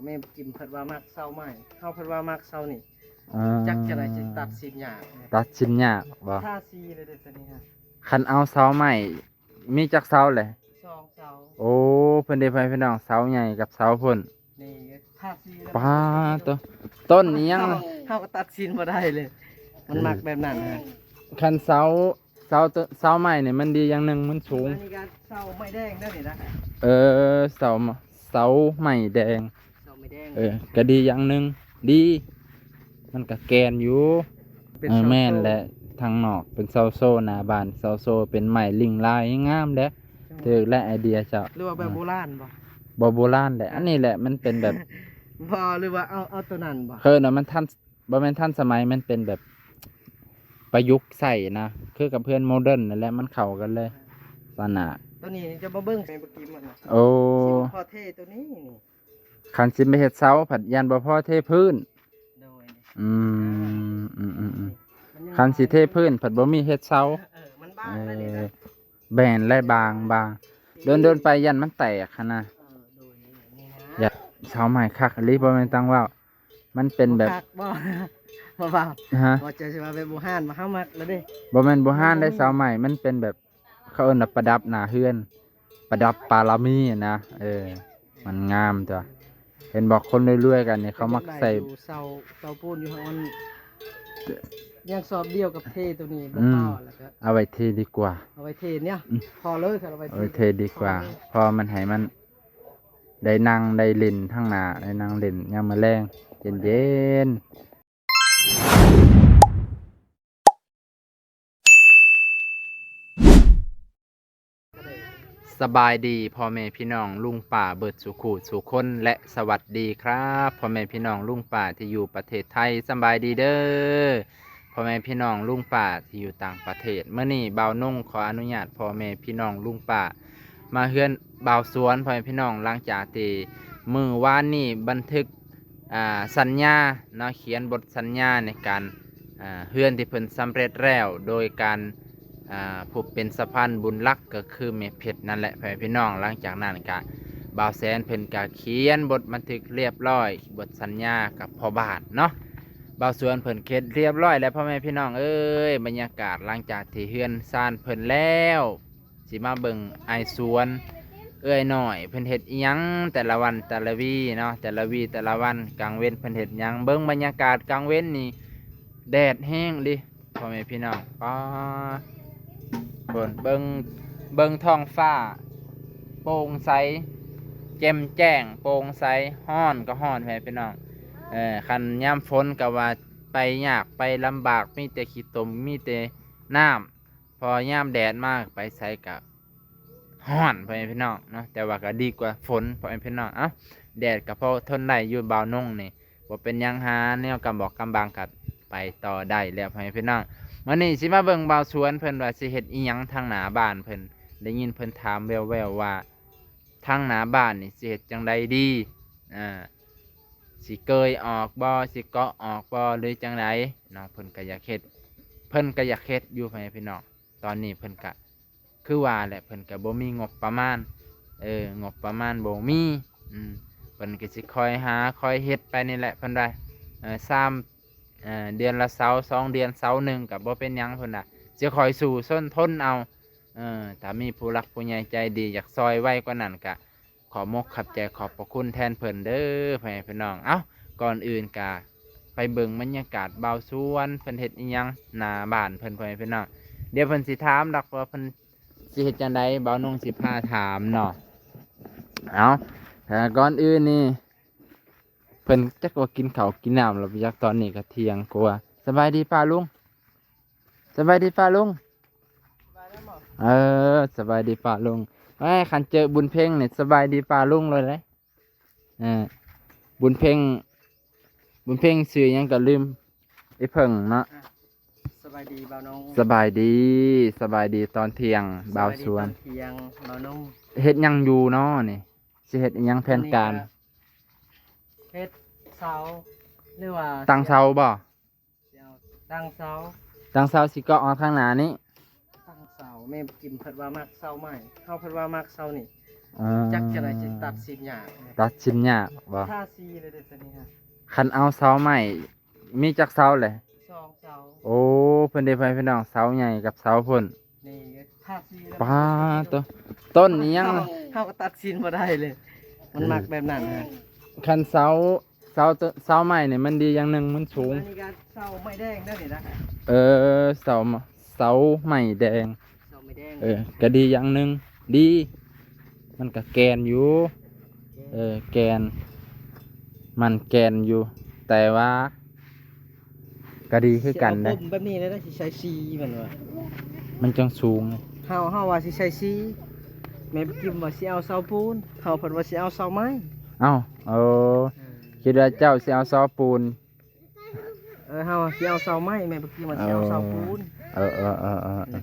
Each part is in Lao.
ແມ່ກິມເພິ່ນວ່າມັກເສົາໄມ້ ເຮົາເພິ່ນວ່າມັກເສົານີ້ ອ່າ ຈັກຈັ່ງໃດຊິຕັດສິນຍາກ ຕັດສິນຍາກບໍ່? ທາສີເລີຍເດ້ຕົວນີ້ຮະ. ຄັນເອົາເສົາໄມ້ ມີຈັກເສົາແຫຼະ? ສອງເສົາ. ໂອ້ ເພິ່ນເດ້ ພໍ່ແມ່ພີ່ນ້ອງ ເສົາໃຫຍ່ກັບເສົາພຸ້ນ ນີ້ ທາສີເລີຍ. ປາດໂທ້ ຕົ້ນອີ່ຫຍັງນະ? ເຮົາກໍຕັດສິນບໍ່ໄດ້ເລີຍ ມັນມັກແບບນັ້ນນະ. ຄັນເສົາ ເສົາໂຕ ເສົາໄມ້ນີ້ມັນດີຢ່າງໜຶ່ງ ມັນສູງ. ອັນນີ້ກໍເສົາໄມ້ແດງເດ້ນີ້ນະ. ເອີ ເສົາ ເສົາໄມ້ແດງ ເສົາໄມ້ແດງ ເອີ ກໍດີຢ່າງໜຶ່ງ ດີ ມັນກໍແກ່ນຢູ່. ເປັນ ເອີ ເສົາໂສ້ ແມ່ນແຫຼະ ທາງນອກເປັນເສົາໂສ້ ໜ້າບ້ານເສົາໂສ້ ເປັນໄມ້ລິ້ງລາຍງາມເດ້. ເຈົ້າ ຖືກແລ້ວໄອເດຍເຈົ້າ. ຫຼືວ່າແບບ ເອີ ໂບລານບໍ່? ບໍ່ໂບລານແຫຼະ ອ່ະ ອັນນີ້ແຫຼະ ມັນເປັນແບບ ບໍ່ ຫຼືວ່າເອົາ ເອົາໂຕນັ້ນບໍ່? ເຄີຍເນາະ ມັນທັນ ບໍ່ແມ່ນທັນສະໄໝ ມັນເປັນແບບປະຍຸກໃຊ້ນະ ຄືກັບເຮືອນໂມເດີນນັ້ນແຫຼະ ມັນເຂົ້າກັນເລີຍ. ອ່າ ສະນະ ໂຕນີ້ຈະມາເບິ່ງໃສ່ບໍ່ກິມມັນນະ. ໂອ້ ຊິບໍ່ພໍເທໂຕນີ້ນີ້ ຄັນຊິມາເຮັດເສົາ ພັດຢ້ານບໍ່ພໍເທພື້ນ. ໂດຍ ອືມ ອືມ ອືມ ອືມ ມັນຍັງ ຄັນຊິເທພື້ນ ພັດບໍ່ມີເຮັດເສົາ. ເອີ ມັນບາງ ເອີ ໄດ້ນີ້ນະ ແມ່ນແຫຼະ ບາງ ບາງ ໂດນໆ ໄປຢ້ານມັນແຕກຫັ້ນນະ. ເອີ ໂດຍ ນີ້ ນີ້ນະ ຢາກເສົາໄມ້ຄັກອີ່ຫຼີ ບໍ່ແມ່ນຕັ້ງເວົ້າ ມັນເປັນແບບ ບໍ່ຄັກບໍ່? ບໍ່ວ່າ ຮະ? ບໍ່ ເຈົ້າຊິວ່າແບບບູຮານ ບໍ່ ເຮົາມັກແລ້ວເດ້. ບໍ່ແມ່ນບູຮານເດ້ ມັນບໍ່ມີ ເສົາໄມ້ ມັນເປັນແບບ ເຂົາເອີ້ນວ່າປະດັບໜ້າເຮືອນ ປະດັບປາລະມີນະ. ເອີ ມັນງາມຕົວະ ເຫັນບໍ່ ຄົນລວຍໆ ກັນນີ້ ເຂົາມັກໃສ່ ເຮັດຈັ່ງໃດຢູ່ ເສົາ ເສົາປູນຢູ່ຫັ້ນ ຍັງສອບດຽວກັບເທໂຕນີ້ບໍ່ ອືມ ພໍ ແລ້ວກໍເອົາໄວ້ເທດີກວ່າ ເອົາໄວ້ເທເນາະ. ອືມ ພໍເລີຍ ຄັນເອົາໄວ້ເທ ເອົາໄວ້ເທດີກວ່າ ພໍເລີຍ ເພາະມັນໃຫ້ມັນ ໄດ້ນັ່ງໄດ້ຫຼິ້ນທາງໜ້າ ໄດ້ນັ່ງຫຼິ້ນຍາມມື້ແລງເຢັນໆ. ສະບາຍດີພໍ່ແມ່ພີ່ນ້ອງລຸງປ້າເບິດສູ່ຄູ່ສູ່ຄົນ ແລະ ສະຫວັດດີຄັບ ພໍ່ແມ່ພີ່ນ້ອງລຸງປ້າທີ່ຢູ່ປະເທດໄທ ສະບາຍດີເດີ ພໍ່ແມ່ພີ່ນ້ອງລຸງປ້າທີ່ຢູ່ຕ່າງປະເທດ. ມື້ນີ້ບ່າວນົງຂໍອະນຸຍາດພໍ່ແມ່ພີ່ນ້ອງລຸງປ້າ ມາເຮືອນບ່າວສວນ ພໍ່ແມ່ພີ່ນ້ອງ ຫຼັງຈາກທີ່ມື້ວານນີ້ບັນທຶກ ອ່າ ສັນຍາເນາະ ຂຽນບົດສັນຍາໃນການ ອ່າ ເຮືອນທີ່ເພິ່ນສຳເລັດແລ້ວ ໂດຍການ ອ່າ ຜູ້ເປັນສະພານບຸນຫຼັກກໍຄືແມ່ເພັດນັ້ນແຫຼະ ພໍ່ແມ່ພີ່ນ້ອງ. ຫຼັງຈາກນັ້ນກະ ບ່າວແສນເພິ່ນກະຂຽນບົດບັນທຶກລຽບຮ້ອຍ ບົດສັນຍາກັບພໍ່ບ້ານເນາະ ບ່າວສວນເພິ່ນເຮັດລຽບຮ້ອຍແລ້ວ ພໍ່ແມ່ພີ່ນ້ອງເອີຍ. ບັນຍາກາດຫຼັງຈາກທີ່ເຮືອນຊານເພິ່ນແລ້ວ ຊິມາເບິ່ງອ້າຍສວນ ເອື້ອຍນ້ອຍ ເພິ່ນເຮັດອີ່ຫຍັງແຕ່ລະວັນແຕ່ລະວີເນາະ ແຕ່ລະວີແຕ່ລະວັນ ກາງເວັນເພິ່ນເຮັດຫຍັງ. ເບິ່ງບັນຍາກາດກາງເວັນນີ້ ແດດແຮງອີ່ຫຼີ ພໍ່ແມ່ພີ່ນ້ອງ ປາດ ເບິ່ງ ເບິ່ງທ້ອງຟ້າໂປ່ງໃສ ແຈ່ມແຈ້ງໂປ່ງໃສ ຮ້ອນກໍຮ້ອນ ພໍ່ແມ່ພີ່ນ້ອງ. ເອີ ຄັນຍາມຝົນກໍວ່າໄປຍາກໄປລຳບາກ ມີແຕ່ຂີ້ຕົມ ມີແຕ່ນ້ຳ ພໍຍາມແດດມາໄປໃສກະຮ້ອນ ພໍ່ແມ່ພີ່ນ້ອງເນາະ ແຕ່ວ່າກໍດີກວ່າຝົນ ພໍ່ແມ່ພີ່ນ້ອງ. ເອົ້າ ແດດກໍພໍທົນໄດ້ຢູ່ ບ່າວນົງນີ້ ບໍ່ເປັນຫຍັງ ຫາແນວກຳບອກກຳບັງກໍໄປຕໍ່ໄດ້ແລ້ວ ພໍ່ແມ່ພີ່ນ້ອງ. ມື້ນີ້ຊິມາເບິ່ງບ່າວສວນເພິ່ນວ່າຊິເຮັດອີ່ຫຍັງທາງໜ້າບ້ານເພິ່ນ ໄດ້ຍິນເພິ່ນຖາມແວ່ວໆວ່າ ທາງໜ້າບ້ານນີ້ຊິເຮັດຈັ່ງໃດດີ ອ່າ ຊິເກີຍອອກບໍ່ ຊິເກາະອອກບໍ່ ຫຼືຈັ່ງໃດເນາະ. ເພິ່ນກໍຢາກເຮັດ ເພິ່ນກໍຢາກເຮັດຢູ່ ພໍ່ແມ່ພີ່ນ້ອງ. ຕອນນີ້ເພິ່ນກະຄືວ່າແຫຼະ ເພິ່ນກະບໍ່ມີງົບປະມານ ເອີ ງົບປະມານບໍ່ມີ ອືມ ເພິ່ນກະຊິຄອຍຫາຄອຍເຮັດໄປນີ້ແຫຼະ ເພິ່ນວ່າ ເອີ ສາມ ເດືອນລະເສົາ ສອງເດືອນເສົາໜຶ່ງກະບໍ່ເປັນຫຍັງ ເພິ່ນວ່າ ຊິຄອຍສູ້ຊົນທົນເອົາ. ເອີ ຖ້າມີຜູ້ຫຼັກຜູ້ໃຫຍ່ໃຈດີຢາກຊ່ອຍໄວກວ່ານັ້ນກະ ຂອບມົກຂອບໃຈຂອບພະຄຸນແທນເພິ່ນເດີ ພໍ່ແມ່ພີ່ນ້ອງ. ເອົ້າ ກ່ອນອື່ນກະໄປເບິ່ງບັນຍາກາດບ່າວສວນເພິ່ນເຮັດອີ່ຫຍັງໜ້າບ້ານເພິ່ນ ພໍ່ແມ່ພີ່ນ້ອງ. ດຽວເພິ່ນຊິຖາມດອກວ່າເພິ່ນຊິເຮັດຈັ່ງໃດ ບ່າວນົງຊິພາຖາມເນາະ. ເອົ້າ ແຕ່ກ່ອນອື່ນນີ້ ເພິ່ນຈັກວ່າກິນເຂົ້າກິນນ້ຳແລ້ວບໍ່ຈັກ ຕອນນີ້ກໍທ່ຽງກວ່າ. ສະບາຍດີປ້າລຸງ ສະບາຍດີປ້າລຸງ. ເອີ ສະບາຍດີປ້າລຸງ. ແໝ່ ຄັນເຈີບຸນເພັງນີ້ສະບາຍດີປ້າລຸງເລີຍເດ້. ເອີ ບຸນເພັງ ບຸນເພັງຊື່ຫຍັງກໍລືມ ອີເພິ່ງເນາະ. ອ່ະ ສະບາຍດີບ່າວນົງ. ສະບາຍດີ ສະບາຍດີຕອນທ່ຽງບ່າວສວນ. ສະບາຍດີຕອນທ່ຽງບ່າວນົງ. ເຮັດຫຍັງຢູ່ເນາະນີ້? ຊິເຮັດອີ່ຫຍັງແຜນການ? ເຮັດເສົາ ຫຼືວ່າຕັ້ງເສົາບໍ່? ຕັ້ງເສົາ ຕັ້ງເສົາຊິເກາະອອກທາງໜ້ານີ້. ຕັ້ງເສົາ ແມ່ກິມເພິ່ນວ່າມັກເສົາໄມ້ ເຮົາເພິ່ນວ່າມັກເສົານີ້ ອ່າ ຈັກຈັ່ງໃດຊິຕັດສິນຍາກ ຕັດສິນຍາກບໍ່? ທາສີເລີຍເດ້ຕົວນີ້ຮະ ຄັນເອົາເສົາໄມ້ ມີຈັກເສົາແຫຼະ? ສອງເສົາ. ໂອ້ ເພິ່ນເດ້ ພໍ່ແມ່ພີ່ນ້ອງ ເສົາໃຫຍ່ກັບເສົາພຸ້ນ ນີ້ ທາສີແລ້ວ ປາດໂທ້ ຕົ້ນອີ່ຫຍັງ ເຮົາ ເຮົາກໍຕັດສິນບໍ່ໄດ້ເລີຍ ມັນມັກແບບນັ້ນນະ. ຄັນເສົາ ເສົາໂຕ ເສົາໄມ້ນີ້ມັນດີຢ່າງໜຶ່ງ ມັນສູງ ອັນນີ້ກໍເສົາໄມ້ແດງເດ້ນີ້ນະ. ເອີ ເສົາ ເສົາໄມ້ແດງ ເສົາໄມ້ແດງ ເອີ ກໍດີຢ່າງໜຶ່ງ ດີ ມັນກໍແກ່ນຢູ່ ແກ່ນ ເອີ ແກ່ນ ມັນແກ່ນຢູ່ ແຕ່ວ່າ ກໍດີຄືກັນເດ້. ຊິເອົາປົມແບບນີ້ແຫຼະ ຊິໃສ່ສີມັນວ່າ ມັນຈັ່ງສູງ. ເຮົາ ເຮົາວ່າຊິໃສ່ສີ ແມ່ບຸກກິມວ່າຊິເອົາເສົາປູນ ເຮົາເພິ່ນວ່າຊິເອົາເສົາໄມ້. ເອົ້າ ເອີ ເອີ ຄິດວ່າເຈົ້າຊິເອົາເສົາປູນ. ເອີ ເຮົາຊິເອົາເສົາໄມ້ ແມ່ບຸກກິມວ່າຊິເອົາເສົາປູນ. ເອີ ເອີ ເອີ ເອີ ເອີ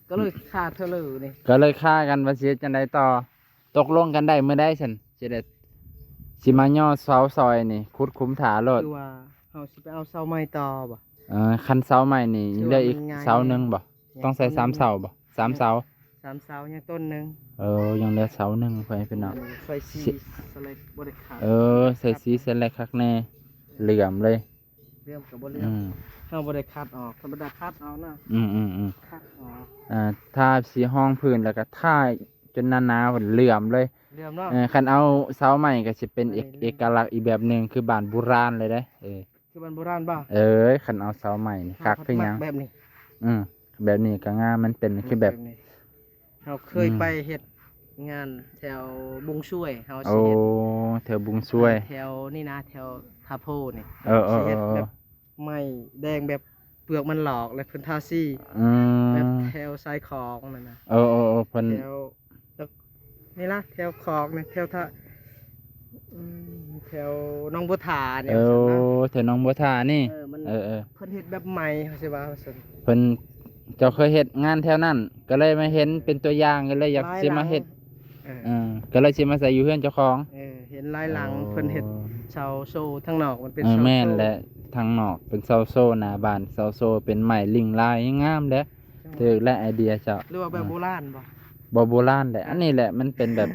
ແລ້ວກໍ ກໍເລີຍຄາເທື່ອເລີນີ້ ກໍເລີຍຄາກັນວ່າຊິເຮັດຈັ່ງໃດຕໍ່. ຕົກລົງກັນໄດ້ມື້ໃດຊັ້ນ ຊິໄດ້ ຊິມາຍໍເສົາຊອຍນີ້ ຂຸດຂຸມຖ້າໂລດ. ຄືວ່າເຮົາຊິໄປເອົາເສົາໃໝ່ຕໍ່ບໍ່? ເອີ ຄັນເສົາໃໝ່ນີ້ ຄືວ່າ ເຫຼືອອີກ ມັນງ່າຍ ເສົາໜຶ່ງບໍ່? ຍັງ ຕ້ອງໃສ່ສາມເສົາບໍ່? ສາມເສົາ ສາມເສົາ ຍັງຕົ້ນໜຶ່ງ. ເອີ ຍັງເຫຼືອໃສ່ໜຶ່ງ ພໍ່ແມ່ພີ່ນ້ອງ ໃສ່ສີ ຊິ ສະເລັກບໍ່ໄດ້ຂາດ. ເອີ ໃສ່ສີສະເລັກຄັກແນ່ ເຫຼື້ອມເລີຍ. ເຫຼື້ອມກໍບໍ່ເຫຼື້ອມ ອືມ ເຮົາບໍ່ໄດ້ຂັດອອກ ທຳມະດາຂັດອອກນະ. ອືມໆໆ ຂັດອອກ ອ່າ ທາສີຮອງພື້ນ ແລ້ວກໍທາຈົນໜາໆ ເຫຼື້ອມເລີຍ ເຫຼື້ອມເນາະ. ເອີ ຄັນເອົາເສົາໃໝ່ກໍຊິເປັນເອກ ເອກະລັກອີກແບບໜຶ່ງ ຄືບ້ານບູຮານເລີຍເດ້. ເອີ ຄືບ້ານບູຮານບໍ່? ເອີ ຄັນເອົາເສົາໃໝ່ນີ້ ຄັກຄືຫຍັງ ແບບນີ້. ອືມ ແບບນີ້ກໍງາມ ມັນເປັນ ອືມ ຄືແບບ ແບບນີ້ ເຮົາເຄີຍ ອືມ ໄປເຮັດງານແຖວບຸງຊວຍ ເຮົາຊິເຮັດ ໂອ້ ແຖວບຸງຊວຍ ແຖວນີ້ນະ ແຖວທ່າໂພນີ້. ເອີໆໆໆ ຊິເຮັດແບບໄມ້ແດງ ແບບເປືອກມັນຫຼອກ ແລ້ວເພິ່ນທາສີ ອືມ ແບບແຖວຊາຍຂອງນັ້ນນະ. ເອີໆໆ ເພິ່ນ ແຖວ ນີ້ລະ ແຖວຂອງນີ້ ແຖວທ່າ ອືມ ແຖວໜອງບົວທານີ້. ເອີ ວ່າຊັ້ນນະ ແຖວໜອງບົວທານີ້. ເອີ ມັນ ເອີໆ ເພິ່ນເຮັດແບບໃໝ່ ເຮົາຊິວ່າວ່າຊັ້ນ ເພິ່ນ ເຈົ້າເຄີຍເຮັດງານແຖວນັ້ນ ກໍເລີຍມາເຫັນເປັນຕົວຢ່າງ ກໍເລີຍຢາກຊິມາເຮັດ. ເອີ ເອີ ກໍເລີຍຊິມາໃສ່ຢູ່ເຮືອນເຈົ້າຂອງ. ເອີ ເຫັນຫຼາຍຫຼັງ ໂອ້ ເພິ່ນເຮັດເສົາໂຊທາງນອກ ມັນເປັນ ເອີ ເສົາໂຊ. ແມ່ນແຫຼະ ທາງນອກເປັນເສົາໂຊ ໜ້າບ້ານເສົາໂຊ ເປັນໄມ້ລິ້ງລາຍ ງາມເດ້. ຖືກແລ້ວໄອເດຍເຈົ້າ. ຫຼືວ່າແບບ ອືມ ໂບລານບໍ່? ບໍ່ໂບລານແຫຼະ ເອີ ອັນນີ້ແຫຼະ ມັນເປັນແບບ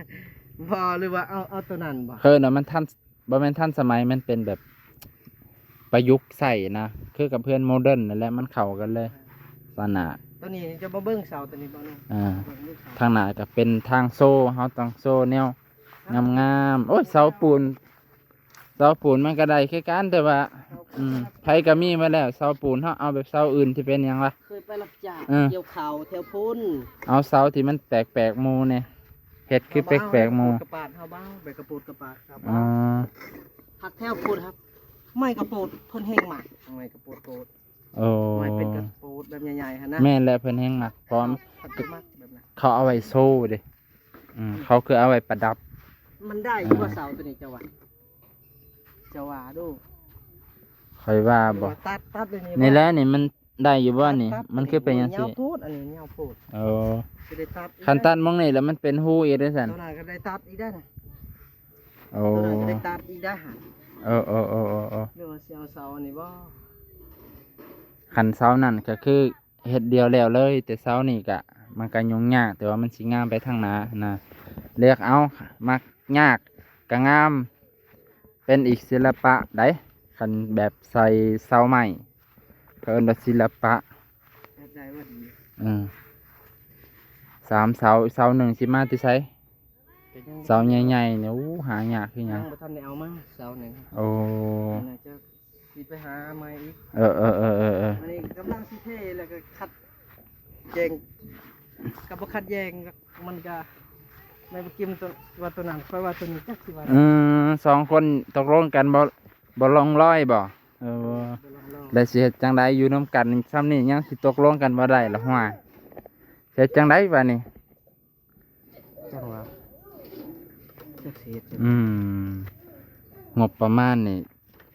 ບໍ່ ຫຼືວ່າເອົາ ເອົາຕົວນັ້ນບໍ່? ເອີ້ນວ່າມັນທັນ ບໍ່ແມ່ນທັນສະໄໝ ມັນເປັນແບບປະຍຸກໃຊ້ນະ ຄືກັບເຮືອນໂມເດີນນັ້ນແຫຼະ ມັນເຂົ້າກັນເລີຍ. ເອີ ສະນະ ຕົວນີ້ຈະມາເບິ່ງເສົາຕົວນີ້ບໍ່ເນາະ? ອ່າ ເບິ່ງເສົາ ທາງໜ້າກໍເປັນທາງໂຊ ເຮົາຕ້ອງໂຊແນວງາມໆ. ໂອ້ຍ ເສົາປູນ ເສົາປູນມັນກໍໄດ້ຄືກັນ ແຕ່ວ່າ ເສົາປູນ ອືມ ໃຜກໍມີມາແລ້ວ ເສົາປູນ ເຮົາເອົາແບບເສົາອື່ນທີ່ເປັນຫຍັງວະ? ເຄີຍໄປຮັບຈ້າງ ເອີ ກ່ຽວເຂົ້າແຖວພຸ້ນ ເອົາເສົາທີ່ມັນແປກໆໝູ່ແດ່. ເຮັດຄືແປກໆໝູ່ ເຮົາເອົາໄມ້ກະໂປດກະປາດ ເຮົາເອົາໄມ້ກະໂປດກະປາດ ເຮົາເອົາ ອໍ ຮັກແຖວໂພດ ຮັກໄມ້ກະໂປດ ເພິ່ນແຮງມັກໄມ້ກະໂປດໂພດ. ໂອ້ ໄມ້ເປັນກະໂປດແບບໃຫຍ່ໆຫັ້ນນະ. ແມ່ນແຫຼະ ເພິ່ນແຮງມັກ ເພາະວ່າ ເຂົາມັກແບບນັ້ນ ເຂົາເອົາໄວ້ໂຊເດ້. ອືມ ເຂົາຄືເອົາໄວ້ປະດັບ. ມັນໄດ້ຢູ່ບໍ່ ອ່າ ເສົາຕົວນີ້ ເຈົ້າວ່າ ເຈົ້າວ່າດູ? ຂ້ອຍວ່າບໍ່ ຫຼືວ່າຕັດ ຕັດເລີຍນີ້ ນີ້ແຫຼະ ບໍ່? ນີ້ມັນ ໄດ້ຢູ່ບໍ່ນີ້? ຕັດ ມັນຄືເປັນຈັ່ງຊີ້? ຍາວໂພດ ອັນນີ້ຍາວໂພດ. ເອີ ຊິໄດ້ຕັດ ຄັນຕັດໝ່ອງນີ້ແລ້ວມັນເປັນຮູອີກເດ້ຊັ້ນ ຕົວນັ້ນກໍໄດ້ຕັດອີກໄດ້ນະ. ໂອ້ ຕົວນັ້ນກໍໄດ້ຕັດອີກໄດ້ຫັ້ນ. ເອີໆໆໆໆ ຫຼືວ່າຊິເອົາເສົາອັນນີ້ບໍ່? ຄັນເສົານັ້ນກໍຄືເຮັດດຽວແລ້ວເລີຍ ແຕ່ເສົານີ້ກະມັນກະຫຍຸ້ງຍາກ ແຕ່ວ່າມັນຊິງາມໄປທາງໜ້ານະ. ເລືອກເອົາ ມັກຍາກກະງາມ ເປັນອີກສິລະປະໃດ໋ ຄັນແບບໃສ່ເສົາໄມ້ ເຂົາເອີ້ນວ່າສິລະປະ. ເອີ ສາມເສົາ ເສົາໜຶ່ງຊິມາແຕ່ໃສ? ເສົາໃຫຍ່ໆນີ້ ໂອ້ ຫາຍາກຄືຫຍັງ ຍັງບໍ່ທັນໄດ້ເອົາມາເສົາໜຶ່ງ. ໂອ້ ອັນນັ້ນຈະຊິໄປຫາໃໝ່ອີກ. ເອີໆໆໆ ອັນນີ້ກຳລັງຊິເທ ແລ້ວກໍຂັດແຍງ ກໍບໍ່ຂັດແຍງ ມັນກະ ແມ່ນບໍ່ກິມ ຕົວ ວ່າຕົວນັ້ນ ຂ້ອຍວ່າຕົວນີ້ ຈັກຊິວ່າ. ອືມ ສອງຄົນຕົກລົງກັນບໍ່ ບໍ່ລົງລອຍບໍ່? ເອີ ບໍ່ລົງລອຍ ແລ້ວຊິເຮັດຈັ່ງໃດ ຢູ່ນຳກັນຊ່ຳນີ້ຍັງຊິຕົກລົງກັນບໍ່ໄດ້ລະ ຫ້ວຍ ເຮັດຈັ່ງໃດບາດນີ້? ຈັ່ງວ່າ ຈັກຊິເຮັດຈັ່ງໃດ. ອືມ ງົບປະມານນີ້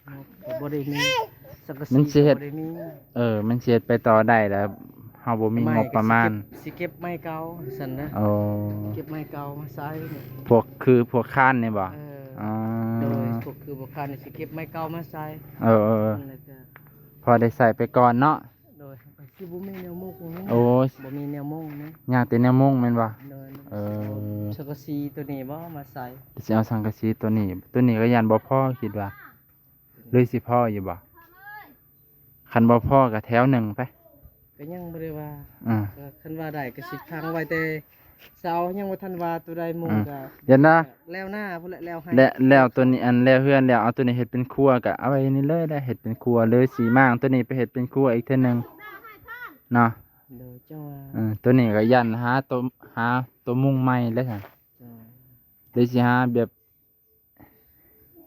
ງົບກໍບໍ່ໄດ້ມີ ສັງກະສີ ມັນຊິເຮັດ ກໍບໍ່ໄດ້ມີ. ເອີ ມັນຊິເຮັດໄປຕໍ່ໄດ້ແລ້ວ ເຮົາບໍ່ມີງົບປະມານ. ໄມ້ກໍຊິເກັບ ຊິເກັບໄມ້ເກົ່າຊັ້ນນະ. ໂອ້ ເກັບໄມ້ເກົ່າມາໃສ່ ພວກຄືພວກຄານນີ້ບໍ່? ເອີ ອໍ ໂດຍ ພວກຄືພວກຄານນີ້ຊິເກັບໄມ້ເກົ່າມາໃສ່. ເອີໆໆ ແລ້ວກໍພໍໄດ້ໃຊ້ໄປກ່ອນເນາະ. ໂດຍ ຄືບໍ່ມີແນວມຸງນີ້. ໂອ້ຍ ບໍ່ມີແນວມຸງນີ້ ຍາກແຕ່ແນວມຸງແມ່ນບໍ່? ໂດຍ ເອີ ສັງກະສີໂຕນີ້ບໍ່ມາໃສ່? ຊິເອົາສັງກະສີໂຕນີ້ ໂຕນີ້ກໍຢ້ານບໍ່ພໍ ຄິດວ່າ ຫຼືຊິພໍຢູ່ບໍ່? ຄັນບໍ່ພໍກໍແຖວໜຶ່ງໄປ ກໍຍັງບໍ່ໄດ້ວ່າ ອືມ ກໍຄັນວ່າໄດ້ກໍຊິພັງໄວ້ແຕ່ເສົາ ຍັງບໍ່ທັນວ່າໂຕໃດມຸງ ອືມ ກໍ ຢ້ານນະ ແລ້ວໜ້າພຸ້ນແຫຼະ ແລ້ວໃຫ້ ແລ້ວ ແລ້ວໂຕນີ້ ອັນແລ້ວເຮືອນແລ້ວ ເອົາໂຕນີ້ເຮັດເປັນຄົວ ກໍເອົາໄວ້ນີ້ເລີຍ ໄດ້ເຮັດເປັນຄົວ ຫຼືຊິມ້າງໂຕນີ້ໄປເຮັດເປັນຄົວອີກເທື່ອໜຶ່ງເນາະ. ໂດຍ ຈັ່ງວ່າ ເອີ ໂຕນີ້ກໍຢ້ານຫາໂຕ ຫາໂຕມຸງໃໝ່ແລ້ວຊັ້ນ ໂດຍ ຫຼືຊິຫາແບບ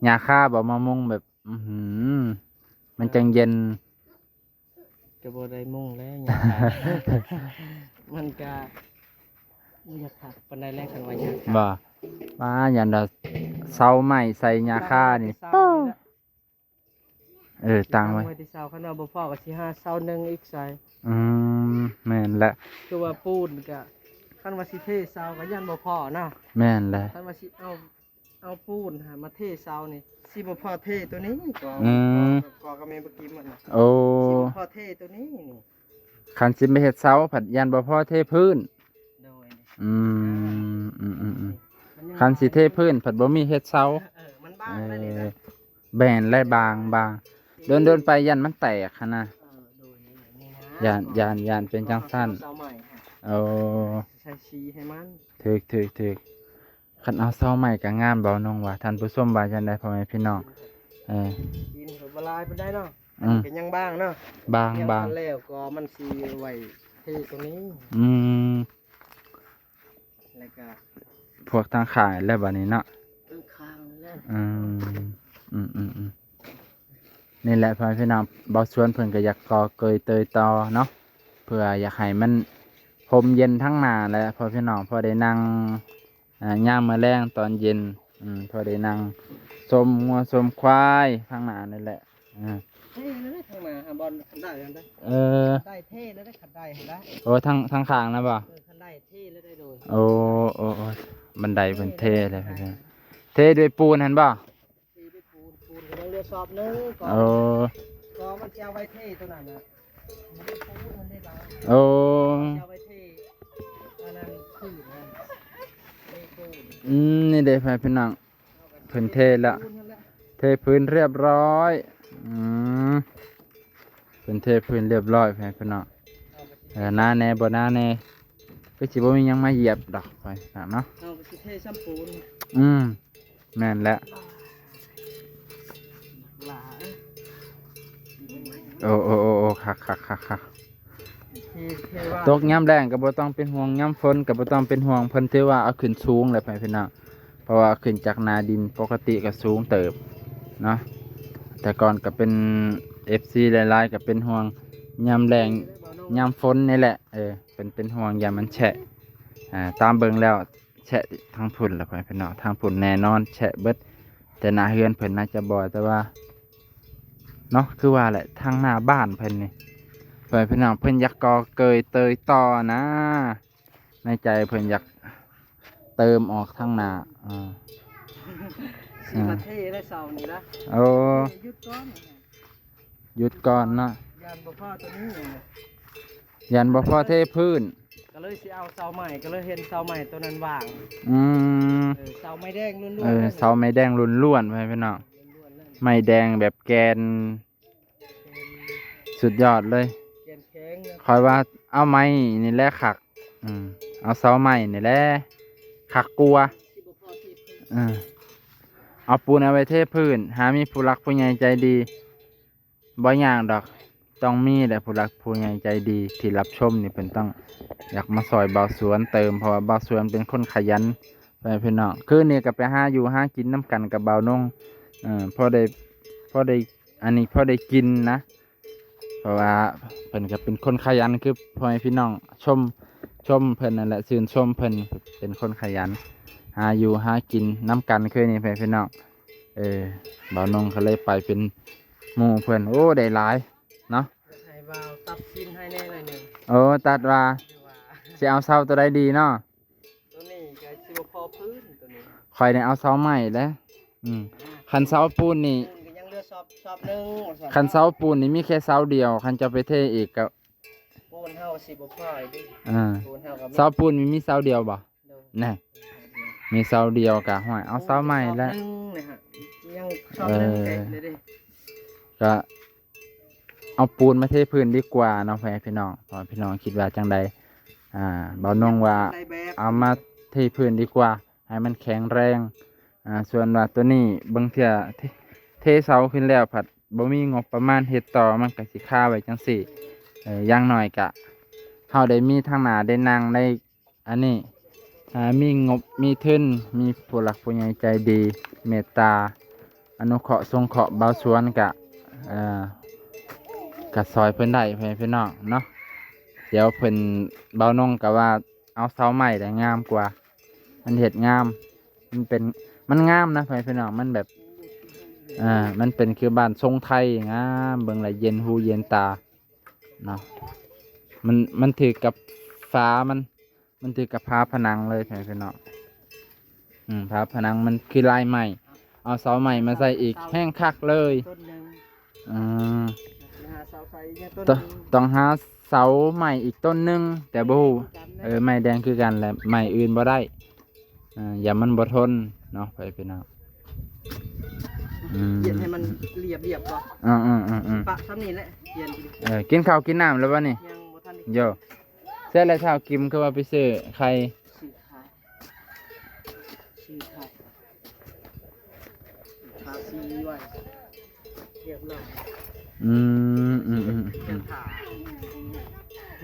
ຫຍ້າຄາບໍ່ມາມຸງແບບ ອືຫື ມັນຈັ່ງເຢັນ ກໍບໍ່ໄດ້ມຸງແລ້ວຫຍ້າຄາ ມັນກະບໍ່ຢາກຄັກປານໃດແຫຼະ ຄັນວ່າຫຍ້າຄາ ບໍ່ ວ່າຢ້ານວ່າເສົາໄມ້ໃສ່ຫຍ້າຄານີ້ ເສົານີ້ແຫຼະ ເອີ ຕັ້ງໄວ້ ຕັ້ງໄວ້ທີ່ເສົາ ຄັນວ່າບໍ່ພໍກໍຊິຫາເສົາໜຶ່ງອີກໃສ່ ອືມ ແມ່ນແຫຼະ ຄືວ່າປູນກໍ ຄັນວ່າຊິເທເສົາກໍຢ້ານບໍ່ພໍເນາະ ແມ່ນແຫຼະ ຄັນວ່າຊິເອົາ ເອົາປູນຫາມາເທເສົານີ້ ຊິບໍ່ພໍເທໂຕນີ້ ກໍ ອືມ ກໍ ກໍແມ່ນບໍ່ກິນມັນນະ ໂອ້ ຊິບໍ່ພໍເທໂຕນີ້ນີ້ ຄັນຊິມາເຮັດເສົາ ພັດຢ້ານບໍ່ພໍເທພື້ນ ໂດຍ ອືມ ອືມໆໆ ມັນຍັງ ຄັນຊິເທພື້ນ ພັດບໍ່ມີເຮັດເສົາ ເອີ ມັນບາງແລ້ວນີ້ນະ ເອີ ແມ່ນແຫຼະ ບາງ ບາງ ໂດນໆໄປຢ້ານມັນແຕກຫັ້ນນະ ເອີ ໂດຍ ນີ້ນະ ຢ້ານ ຢ້ານ ຢ້ານເປັນຈັ່ງຊັ້ນ ເສົາໃໝ່ ໂອ້ ໃສ່ສີໃຫ້ມັນ ຖືກໆໆ ຄັນເອົາເສົາໃໝ່ກໍງາມ ເບົານົງວ່າ ທ່ານຜູ້ຊົມວ່າຈັ່ງໃດ ພໍ່ແມ່ພີ່ນ້ອງ ເອີ ຕີນກໍບໍ່ຫຼາຍປານໃດເນາະ ອືມ ກໍຍັງບາງເນາະ ບາງ ຍັງ ບາງ ບໍ່ແລ້ວ ກໍມັນຊິໄວ້ເທຕົງນີ້ ອືມ ແລ້ວກໍພວກທາງຂ້າງແລ້ວບັດນີ້ເນາະ ທາງຂ້າງແລ້ວ ອືມ ອືມໆໆ ນີ້ແຫຼະ ພໍ່ແມ່ພີ່ນ້ອງ ເບົາສວນເພິ່ນກໍຢາກກໍ່ເກີຍເຕີຍຕໍ່ເນາະ ເພື່ອຢາກໃຫ້ມັນຮົ່ມເຢັນທາງໜ້າແຫຼະ ພໍ່ແມ່ພີ່ນ້ອງ ພໍໄດ້ນັ່ງ ອ່າ ຍາມມື້ແລງຕອນເຢັນ ອືມ ພໍໄດ້ນັ່ງຊົມງົວຊົມຄວາຍທາງໜ້ານີ້ແຫຼະ ອືມ ເທແລ້ວເດ້ທາງໜ້າ ຫາບ່ອນຄັນໄດຫັ້ນເດ້ ເອີ ໄດເທແລ້ວເດ້ ຄັນໄດຫັ້ນນະ ໂອ້ ທາງ ທາງຂ້າງນະບໍ່ ເອີ ຄັນໄດເທແລ້ວໄດ້ໂດຍ ໂອ້ ໂອ້ ໂອ້ ບັນໄດເພິ່ນເທແລ້ວ ເທແລ້ວ ເທດ້ວຍປູນຫັ້ນບໍ່ ເທດ້ວຍປູນ ປູນກໍຍັງເຫຼືອສອບໜຶ່ງ ກໍ ໂອ້ ກໍມັນຊິເອົາໄວ້ເທຕົວນັ້ນນະ ມັນເປັນປູນມັນໄດ້ບາງ ໂອ້ ມັນຊິເອົາໄວ້ເທອັນນັ້ນ ພື້ນນັ້ນ ເທປູນ ອືມ ນີ້ເດ້ ພໍ່ແມ່ພີ່ນ້ອງ ເພິ່ນເທແລ້ວ ເທພື້ນຮຽບຮ້ອຍ ອືມ ເພິ່ນເທພື້ນຮຽບຮ້ອຍ ພໍ່ແມ່ພີ່ນ້ອງ ເອີ ໜາແດ່ບໍ່ໜາແດ່ ຄືຊິບໍ່ມີຫຍັງມາຢຽບດອກ ໄປຕາມເນາະ ເຮົາກໍຊິເທຊ້ຳປູນ ອືມ ແມ່ນແຫຼະ ໂອ້ ໂອ້ ໂອ້ ໂອ້ ຄັກໆໆໆ ຕົກຍາມແລ້ງກໍບໍ່ຕ້ອງເປັນຫ່ວງ ຍາມຝົນກໍບໍ່ຕ້ອງເປັນຫ່ວງ ເພິ່ນຖືວ່າເອົາຂຶ້ນສູງແລ້ວ ພໍ່ແມ່ພີ່ນ້ອງ ເພາະວ່າຂຶ້ນຈາກໜ້າດິນ ປົກກະຕິກໍສູງເຕີບເນາະ ແຕ່ກ່ອນກໍເປັນ ເອັຟຊີ ຫຼາຍໆກໍເປັນຫ່ວງ ຍາມແລ້ງ ຍາມຝົນນີ້ແຫຼະ ເອີ ເປັນ ເປັນຫ່ວງຢ້ານມັນແຊະ ອ່າ ຕາມເບິ່ງແລ້ວ ແຊະທາງພຸ້ນລະ ພໍ່ແມ່ພີ່ນ້ອງ ທາງພຸ້ນແນ່ນອນແຊະເບິດ ແຕ່ໜ້າເຮືອນເພິ່ນໜ້າຈະບໍ່ ແຕ່ວ່າເນາະ ຄືວ່າແຫຼະ ທາງໜ້າບ້ານເພິ່ນນີ້ ພໍ່ແມ່ພີ່ນ້ອງ ເພິ່ນຢາກກໍ່ເກີຍເຕີຍຕໍ່ນະ ໃນໃຈເພິ່ນຢາກເຕີມອອກທາງໜ້າ ເອີ ຊິມາເທໄດ້ເສົານີ້ນະ ໂອ້ ເທຢຸດກ່ອນ ຢຸດກ່ອນເນາະ ຢ້ານບໍ່ພໍຕົວນີ້ ຢ້ານບໍ່ພໍເທພື້ນ ກໍເລີຍຊິເອົາເສົາໃໝ່ ກໍເລີຍເຫັນເສົາໃໝ່ຕົວນັ້ນວ່າງ ອືມ ເອີ ເສົາໄມ້ແດງລ້ວນໆ ເອີ ເລີຍ ເສົາໄມ້ແດງລ້ວນໆ ພໍ່ແມ່ພີ່ນ້ອງ ລ້ວນໆເລີຍ ໄມ້ແດງແບບແກ່ນ ແກ່ນ ສຸດຍອດເລີຍ ແກ່ນແຂງເລີຍ ຂ້ອຍວ່າເອົາໄມ້ນີ້ແຫຼະຄັກ ອືມ ເອົາເສົາໄມ້ນີ້ແຫຼະຄັກກວ່າ ຊິບໍ່ພໍເທພື້ນ ເອີ ເອົາປູນເອົາໄວ້ເທພື້ນ ຫາມີຜູ້ຫຼັກຜູ້ໃຫຍ່ໃຈດີ ບໍ່ຍາກດອກ ຕ້ອງມີແຫຼະ ຜູ້ຫຼັກຜູ້ໃຫຍ່ໃຈດີທີ່ຮັບຊົມນີ້ ເພິ່ນຕ້ອງຢາກມາຊ່ອຍບ່າວສວນເຕີມ ເພາະວ່າບ່າວສວນເປັນຄົນຂະຫຍັນ ພໍ່ແມ່ພີ່ນ້ອງ ຄືນນີ້ກໍໄປຫາຢູ່ຫາກິນນຳກັນກັບບ່າວນົງ ເອີ ພໍໄດ້ ພໍໄດ້ ອັນນີ້ພໍໄດ້ກິນນະ ເພາະວ່າເພິ່ນກໍເປັນຄົນຂະຫຍັນ ຄືພໍ່ແມ່ພີ່ນ້ອງຊົມ ຊົມເພິ່ນນັ້ນແຫຼະ ຊື່ນຊົມເພິ່ນເປັນຄົນຂະຫຍັນ ຫາຢູ່ຫາກິນນຳກັນ ຄືນີ້ ພໍ່ແມ່ພີ່ນ້ອງ ເອີ ບ່າວນົງກໍເລີຍໄປເປັນໝູ່ເພິ່ນ ໂອ້ ໄດ້ຫຼາຍເນາະ ຢາກໃຫ້ບ່າວຕັດສິນໃຫ້ແດ່ໜ້ອຍໜຶ່ງ ໂອ້ ຕັດວ່າ ຫຼືວ່າ ຊິເອົາເສົາຕົວໃດດີເນາະ ຕົວນີ້ກໍຊິບໍ່ພໍພື້ນຕົວນີ້ ຂ້ອຍນີ້ເອົາເສົາໄມ້ແຫຼະ ອືມ ຄັນເສົາປູນນີ້ ປູນກໍຍັງເຫຼືອສອບ ສອບໜຶ່ງວ່າຊັ້ນ ຄັນເສົາປູນນີ້ມີແຄ່ເສົາດຽວ ຄັນເຈົ້າໄປເທອີກກໍ ປູນເຮົາກໍຊິບໍ່ພໍອີກເດ້ ອ່າ ປູນເຮົາກໍມີ ເສົາປູນມີ ມີເສົາດຽວບໍ່? ໂດຍ ແນ່ ມີເສົາດຽວກະ ຫ້ວຍ ເອົາເສົາໃໝ່ແຫຼະ ຮອບໜຶ່ງນະຮະ ຍັງຮອບໜຶ່ງ ເອີ ແຕະເລີຍເດ້ ກະເອົາປູນມາເທພື້ນດີກວ່າເນາະ ພໍ່ແມ່ພີ່ນ້ອງ ພໍ່ແມ່ພີ່ນ້ອງຄິດວ່າຈັ່ງໃດ? ອ່າ ບ່າວນົງວ່າ ໄດ້ແບບ ເອົາມາເທພື້ນດີກວ່າ ໃຫ້ມັນແຂງແຮງ ອ່າ ສ່ວນວ່າໂຕນີ້ບາງເທື່ອເທ ເທເສົາຂຶ້ນແລ້ວພັດບໍ່ມີງົບປະມານເຮັດຕໍ່ ມັນກະຊິຄາໄວ້ຈັ່ງຊີ້ ເອີ ຢ່າງໜ້ອຍກະເຮົາໄດ້ມີທາງໜ້າໄດ້ນັ່ງໄດ້ ອັນນີ້ ອ່າ ມີງົບມີທຶນ ມີຜູ້ຫຼັກຜູ້ໃຫຍ່ໃຈດີເມດຕາອະນຸເຄາະສົງເຄາະ ບ່າວສວນກະ ເອີ ກະຊ່ອຍເພິ່ນໄດ້ ພໍ່ແມ່ພີ່ນ້ອງເນາະ ດຽວເພິ່ນ ບ່າວນົງກະວ່າ ເອົາເສົາໄມ້ແຫຼະງາມກວ່າ ມັນເຮັດງາມ ມັນເປັນ ມັນງາມນະ ພໍ່ແມ່ພີ່ນ້ອງ ມັນແບບ ເອີ ມັນເປັນຄືບ້ານຊົງໄທ ງາມ ເບິ່ງແລ້ວເຢັນຫູເຢັນຕາເນາະ ມັນ ມັນຖືກກັບຝາມັນ ມັນຖືກກັບຝາຜະໜັງເລີຍ ພໍ່ແມ່ພີ່ນ້ອງ ອືມ ຝາຜະໜັງມັນຄືລາຍໄມ້ ເອົາເສົາໄມ້ມາໃສ່ອີກ ແຮງຄັກເລີຍ ຕົ້ນໜຶ່ງ ອືມ ຫາເສົາໃສ່ອີກຕົ້ນໜຶ່ງ ຕ້ອງ ຕ້ອງຫາເສົາໄມ້ອີກຕົ້ນໜຶ່ງ ແຕ່ບໍ່ຮູ້ ເອີ ໄມ້ແດງຄືກັນແຫຼະ ໄມ້ອື່ນບໍ່ໄດ້ ອ່າ ຢ້ານມັນບໍ່ທົນເນາະ ພໍ່ແມ່ພີ່ນ້ອງ ອືມ ຂຽນໃຫ້ມັນລຽບໆ ບໍ່ ອືມໆໆ ປະສ່ຳນີ້ແຫຼະ ຂຽນ ເອີ ກິນເຂົ້າກິນນ້ຳແລ້ວບໍ່ນີ້? ຍັງບໍ່ທັນໄດ້ ໂຢ ໃສລະທ້າວກິມ ຄືວ່າໄປຊື້ໄຂ່ ຊື້ໄຂ່ ຊື້ໄຂ່ ທາສີໄວ້ ຮຽບຮ້ອຍ ອືມ ອືມໆ ຍັງຖ້າ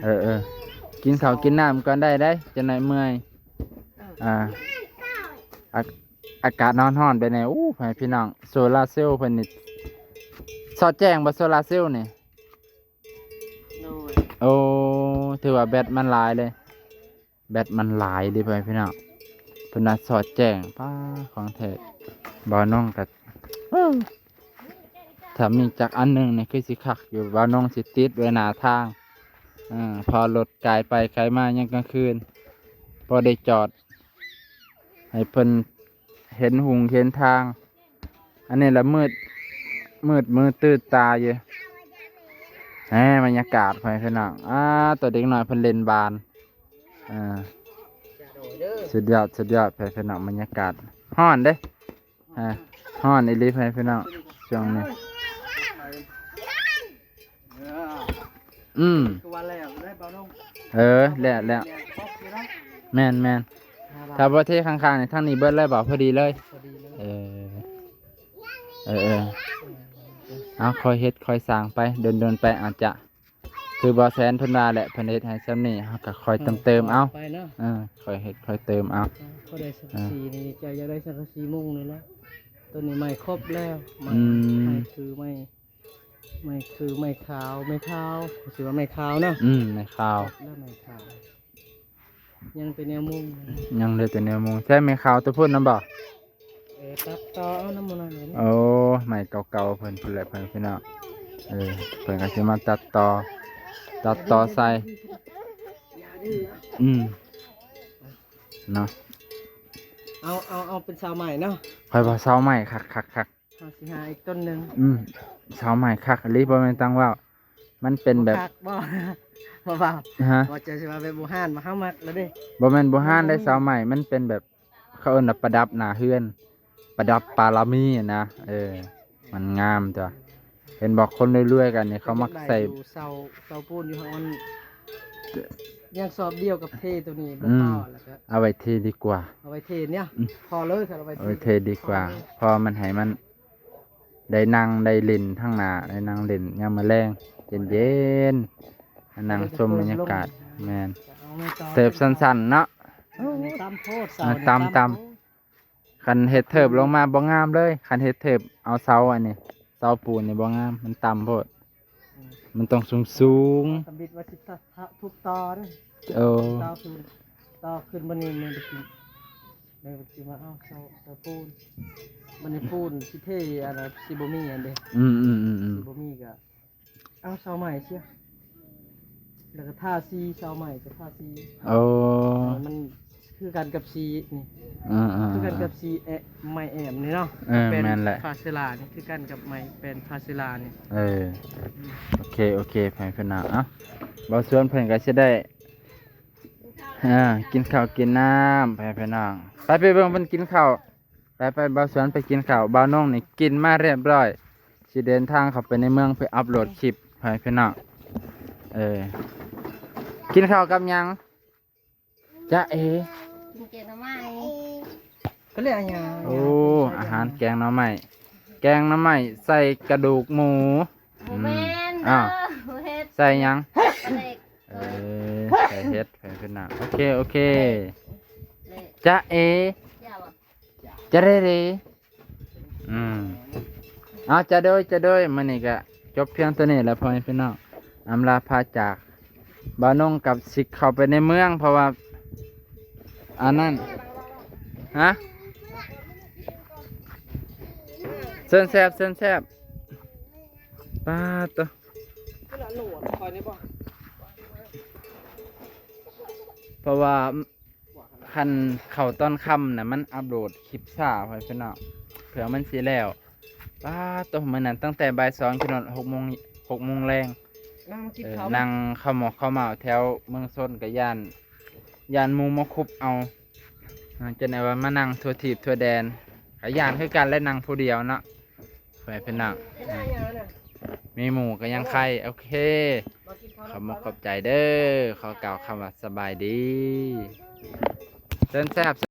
ເອີໆ ກິນເຂົ້າກິນນ້ຳກ່ອນໄດ້ເດ້ ຈັກໜ້ອຍເມື່ອຍ ເອີ ອ່າ ອາ ອາກາດຮ້ອນໆ ແບບນີ້ ໂອ້ ພໍ່ແມ່ພີ່ນ້ອງ ໂຊລາເຊວເພິ່ນນີ້ ສອດແຈ້ງບໍ່ ໂຊລາເຊວນີ້? ໂດຍ ໂອ້ ຖືວ່າແບັດມັນຫຼາຍເລີຍ ແບັດມັນຫຼາຍເດ້ ພໍ່ແມ່ພີ່ນ້ອງ ເພິ່ນວ່າສອດແຈ້ງ ປ້າ ຂອງແທ້ ບ່າວນົງກະ ເອີ ຖ້າມີຈັກອັນໜຶ່ງນີ້ຄືຊິຄັກຢູ່ ບ່າວນົງຊິຕິດໄວ້ໜ້າທາງ ເອີ ພໍລົດກາຍໄປກາຍມາຍາມກາງຄືນ ພໍໄດ້ຈອດ ໃຫ້ເພິ່ນເຫັນຫຸ່ງເຫັນທາງ ອັນນີ້ລະມືດ ມືດມືຕື່ນຕາຢູ່ ແໝ ບັນຍາກາດ ພໍ່ແມ່ພີ່ນ້ອງ ອ່າ ໂຕເດັກນ້ອຍເພິ່ນຫຼິ້ນບານ ອ່າ ສຸດຍອດ ສຸດຍອດ ພໍ່ແມ່ພີ່ນ້ອງ ບັນຍາກາດ ຮ້ອນເດ້ ອ່າ ຮ້ອນອີ່ຫຼີ ພໍ່ແມ່ພີ່ນ້ອງ ຊ່ວງນີ້ ອືມ ຄືວ່າແລ້ວເດ້ ບ່າວນົງ ເອີ ແລ້ວ ແລ້ວ ແມ່ນໆ ຖ້າບໍ່ເທຂ້າງໆ ນີ້ ທາງນີ້ເບິດເລີຍບໍ່? ພໍດີເລີຍ ພໍດີເລີຍ ເອີ ເອີໆ ເອົາ ຄ່ອຍເຮັດຄ່ອຍສ້າງໄປ ດົນໆ ໄປ ອາດຈະ ຄືບ່າວແສນເພິ່ນວ່າແຫຼະ ເພິ່ນເຮັດໃຫ້ຊ່ຳນີ້ ເຮົາກະຄ່ອຍເຕີມເອົາ ເອີ ຄ່ອຍເຮັດຄ່ອຍເຕີມເອົາ ເອີ ພໍໄດ້ສັງກະສີນີ້ ເຈົ້າຢາກໄດ້ສັງກະສີມຸງນີ້ແຫຼະ ໂຕນີ້ໄມ້ຄົບແລ້ວ ໄມ້ ອືມ ໄມ້ຄືໄມ້ ໄມ້ຄືໄມ້ຂາວ ໄມ້ຂາວ ຊື່ວ່າໄມ້ຂາວເນາະ ອືມ ໄມ້ຂາວ ແລ້ວໄມ້ຂາວ ຍັງແຕ່ແນວມຸງ ຍັງເຫຼືອແຕ່ແນວມຸງ ໃຊ້ໄມ້ຂາວຕົວພຸ້ນນຳບໍ່? ເອີ ຕັດຕໍ່ເອົານຳໝູ່ນັ້ນ ໂອ້ ໄມ້ເກົ່າໆ ເພິ່ນພຸ້ນແຫຼະ ເພິ່ນພີ່ນ້ອງ ເອີ ເພິ່ນກະຊິມາຕັດຕໍ່ ຕັດຕໍ່ໃສ່ ອືມ ເນາະ ເອົາ ເອົາ ເອົາເປັນເສົາໄມ້ເນາະ ຂ້ອຍວ່າເສົາໄມ້ຄັກໆໆ ເຮົາຊິຫາອີກຕົ້ນໜຶ່ງ ອືມ ເສົາໄມ້ຄັກອີ່ຫຼີ ບໍ່ແມ່ນຕັງເວົ້າ ມັນເປັນແບບ ບໍ່ຄັກບໍ່ ບໍ່ເວົ້າ ຮະ ບໍ່ ເຈົ້າຊິວ່າແບບບູຮານ ບໍ່ ເຮົາມັກແລ້ວເດ້ ບໍ່ແມ່ນບູຮານເດ້ ເສົາໄມ້ ມັນເປັນແບບ ເຂົາເອີ້ນວ່າປະດັບໜ້າເຮືອນ ປະດັບປາລະມີນະ ເອີ ມັນງາມຕົວະ ເຫັນບໍ່ ຄົນລວຍໆ ກັນນີ້ ເຂົາມັກໃສ່ ເຂົາຢາກໄດ້ຢູ່ເສົາ ເສົາປູນຢູ່ຫັ້ນ ຍັງສອບດຽວກັບເທໂຕນີ້ ອືມ ບໍ່ພໍ ແລ້ວກໍ ເອົາໄວ້ເທດີກວ່າ ເອົາໄວ້ເທເນຍ ອືມ ພໍເລີຍ ເອົາໄວ້ເທ ເອົາໄວ້ເທດີກວ່າ ພໍເລີຍ ເພາະມັນໃຫ້ມັນໄດ້ນັ່ງໄດ້ຫຼິ້ນທາງໜ້າ ໄດ້ນັ່ງຫຼິ້ນຍາມມື້ແລງເຢັນໆ ນັ່ງຊົມບັນຍາກາດ ແມ່ນ ເຕີບສັ້ນໆ ເນາະ ເອີ ຕຳໂພດ ເສົາ ເອີ ຕຳ ຕຳ ຕຳ ຄັນເຮັດເທີບລົງມາບໍ່ງາມເລີຍ ຄັນເຮັດເທີບເອົາເສົາອັນນີ້ ເສົາປູນນີ້ບໍ່ງາມ ມັນຕ່ຳໂພດ ອືມ ມັນຕ້ອງສູງໆ ທຳອິດວ່າຊິ ທະ ທະ ທຸບຕໍ່ເດ້ ໂອ້ ຕໍ່ຂຶ້ນ ຕໍ່ຂຶ້ນບັດນີ້ແມ່ນໄປກິນ ແມ່ນໄປກິນວ່າ ເອົາເສົາ ເສົາປູນ ບັດນີ້ປູນຊິເທອັນນັ້ນຊິບໍ່ມີອັນເດ້ ອືມໆໆໆ ຊິບໍ່ມີກະ ເອົາເສົາໃໝ່ເສຍ ແລ້ວກໍທາສີ ເສົາໃໝ່ກໍທາສີ ໂອ້ ໃຫ້ມັນຄືກັນກັບສີນີ້ ອ່າໆໆ ຄືກັນກັບສີແອ ໄມ້ແອ້ມນີ້ເນາະ ເອີ ແມ່ນແຫຼະ ແປ້ນພາເຊລານີ້ ຄືກັນກັບໄມ້ແປ້ນພາເຊລານີ້ ເອີ ໂອເຄ ໂອເຄ ໃຫ້ເພິ່ນເອົາ ເອົາ ບ່າວສວນເພິ່ນກໍຊິໄດ້ ອ່າ ກິນເຂົ້າກິນນ້ຳ ໄປພີ່ນ້ອງ ໄປ ໄປເບິ່ງເພິ່ນກິນເຂົ້າ ໄປ ໄປ ບ່າວສວນໄປກິນເຂົ້າ ບ່າວນົງນີ້ກິນມາຮຽບຮ້ອຍ ຊິເດີນທາງເຂົ້າໄປໃນເມືອງເພື່ອອັບໂຫຼດຄລິບ ໄປພີ່ນ້ອງ ເອີ ກິນເຂົ້າກັບຫຍັງ? ຈ໊ະເອ ກິນແກງໜໍ່ໄມ້ ກໍເລີຍຫຍັງ? ໂອ້ ອາຫານແກງໜໍ່ໄມ້ ແກງໜໍ່ໄມ້ໃສ່ກະດູກໝູ ບໍ່ແມ່ນ ອືມ ອ້າວ ເດີ ບໍ່ເຮັດ ໃສ່ຫຍັງ? ເອີ ເອີ ໃສ່ເຫັດ ໃສ່ເຫັດນະ ໂອເຄ ໂອເຄ ເລະ ຈ໊ະເອ ເລະ ຈະເຣເຣ ອືມ ເອົາ ຈະໂດຍ ຈະໂດຍ ມື້ນີ້ກະຈົບພຽງເທົ່ານີ້ແຫຼະ ພໍ່ແມ່ພີ່ນ້ອງ ອຳລາພາຈາກ ບ່າວນົງກັບຊິເຂົ້າໄປໃນເມືອງ ເພາະວ່າ ອັນນັ້ນ ຮະ ເຊີນແຊບ ເຊີນແຊບ ປາດໂຕ ເພາະວ່າ ຄັນເຂົ້າຕອນຄ່ຳນະ ມັນອັບໂຫຼດຄລິບຊ້າ ພໍ່ແມ່ພີ່ນ້ອງ ເພື່ອມັນຊິແລ້ວ ປາດໂຕ ມື້ນັ້ນຕັ້ງແຕ່ບ່າຍສອງຈົນຮອດຫົກໂມງ ຫົກໂມງແລງ ນັ່ງກິນ ເອີ ເຂົ້າ ນັ່ງເຂົ້າໝອກເຂົ້າໝາວແຖວເມືອງຊົນ ກະຢ້ານ ຢ້ານໝູມາຄຸບເອົາ ຈົນໄດ້ວ່າມານັ່ງທົ່ວທີບທົ່ວແດນ ກະຢ້ານຄືກັນແຫຼະ ນັ່ງຜູ້ດຽວເນາະ ໄປພີ່ນ້ອງ ເປັນຫຍັງນະ ມີໝູ່ກໍຍັງໄຄ ໂອເຄ ມາກິນເຂົ້າ ຂອບມຸກຂອບໃຈເດີ ຂໍກ່າວຄຳວ່າສະບາຍດີ ເຊີນແຊບ